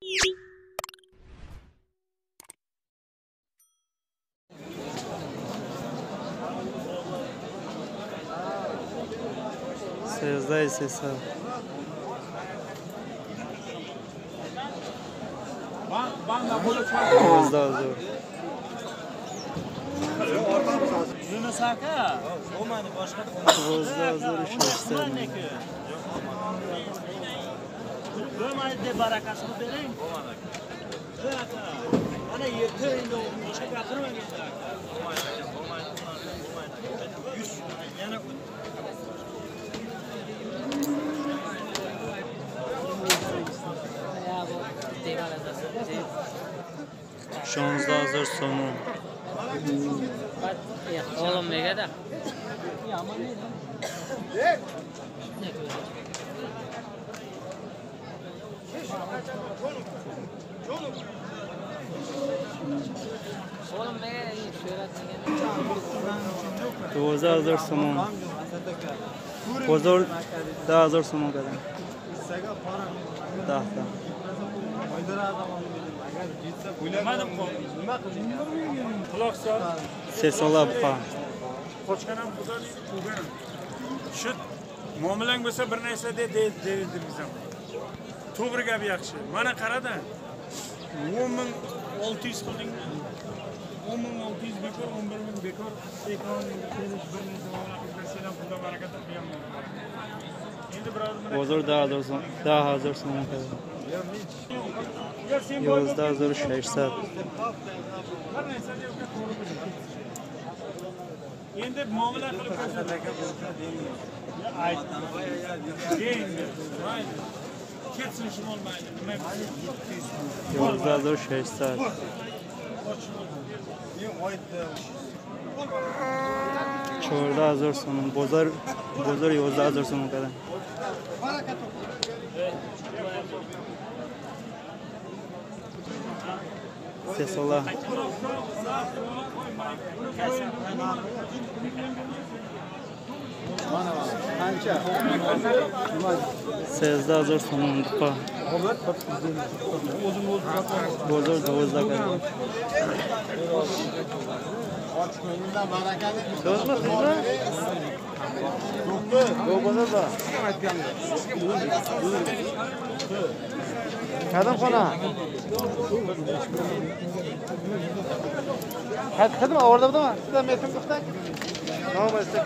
13,300. 12,000. 12,600. 16,000 сомон. Oğlum mega da. Oğlum mega 12,000 сомон. Бозор 10,000 сомон кардам. 10 та. Се сола buqa. Qochgan ham xudo deydi, quvgan ham. Shu muomalang bo'lsa bir narsa de deydi ham. To'g'ri gap yaxshi. Mana qarada. 10,600 qildingmi? 10,600 bekor, 11,000 bekor. Ekran kelish bir narsa muomala qilsa sen ham puldan baraka topganman. Endi birodar Bozor 10,000 сом, 10,000 сомон кардам. 11,600. Endi muomala qilib ko'rsatadi. Mayli. Ketsin shimol mayli. Nima 11,600. 14,000 сомон. Бозор 11,000 сомон кардам. Се сола. 13,000 сомон buqa. Bozor 12 кардам. Qadimxona. Qadim ovordabdimi? Sizlar metin qilsak? Nima bo'lsa?